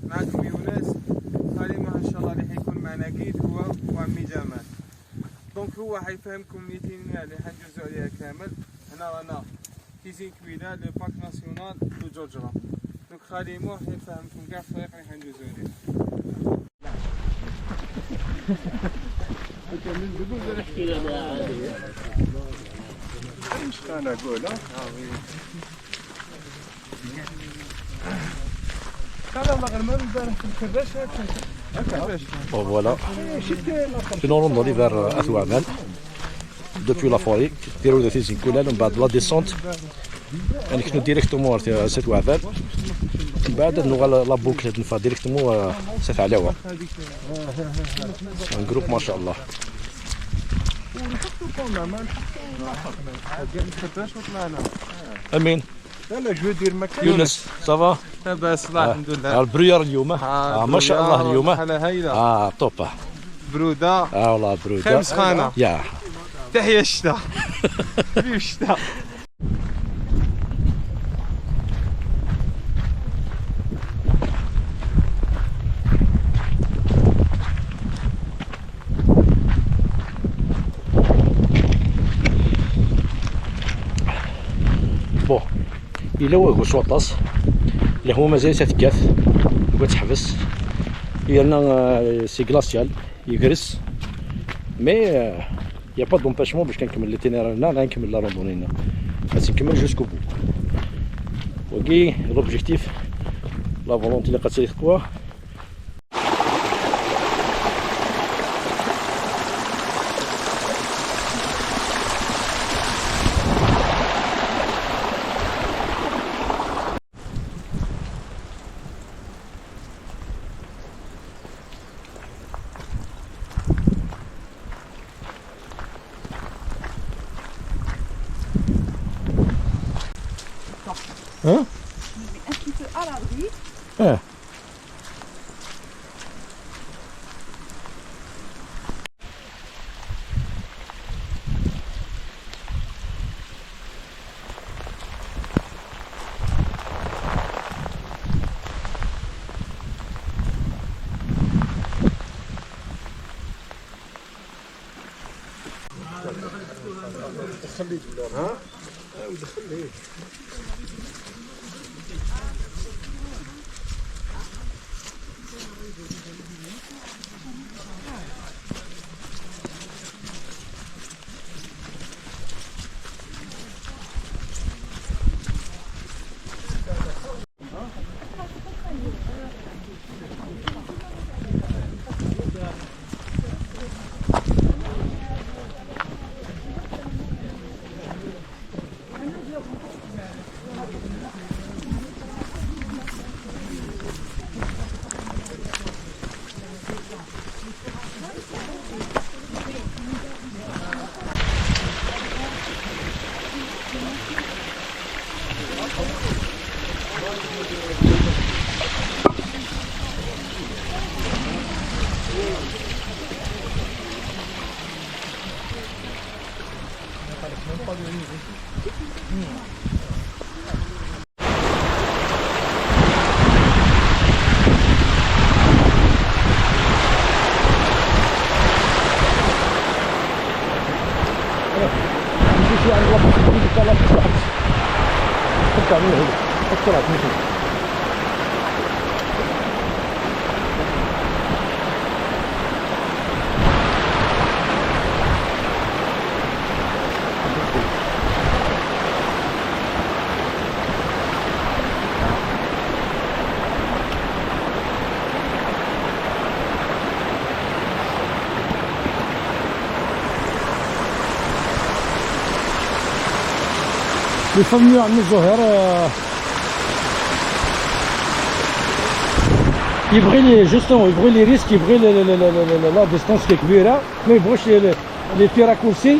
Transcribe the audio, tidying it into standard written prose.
معكم يونس خالي موح، ان شاء الله اللي حيكون معنا guide هو وعمي جمال. donc هو حيفهمكم l'itinéraire اللي حنجوزو عليها كامل. هنا رانا تيزي ن كويلال، le parc national de Djurdjura. donc خالي موح يفهمكم كاع الطريق اللي حنجوزو عليه. انا اقول Bon voilà. C'est une randonnée vers Ath Ouaman. Depuis la forêt, ديروا تيزي ن كولال، من بعد la descente نكونو directement سيت وعبال، من بعد نوغال la boucle نفا directement سيت علاوه. un groupe ما شاء الله. امين. لا لا، je دير مكان. يونس، ça va؟ لاباس الله، الحمد لله. ال brouillard اليوم، ما شاء الله اليوم. حالة هايلة. اه top. برودة. اه والله برودة. خير سخانة. يا تحية الشتاء، vive الشتاء. bon الا واقو سواطاس اللي هو مازال تتكاث وتحبس لان c'est glacial يجرس، mais y a pas d'empêchement باش كنكمل l'itinéraire نا، نكمل la randonnée نا، بس نكمل jusqu'au bout. وكي l'objectif، la volonté اللي قتلي quoi. Hein؟ Un petit peu à l'abri. اه. ها ودخل ليه. نمشي عند la piste تاع la piste، حبس، ترجع من هنا بسرعة تمشي. le fameux عمي الزهير يبغي les justement يبغي les risques، يبغي la distance كبيره، ما يبغوش les petits raccourcis.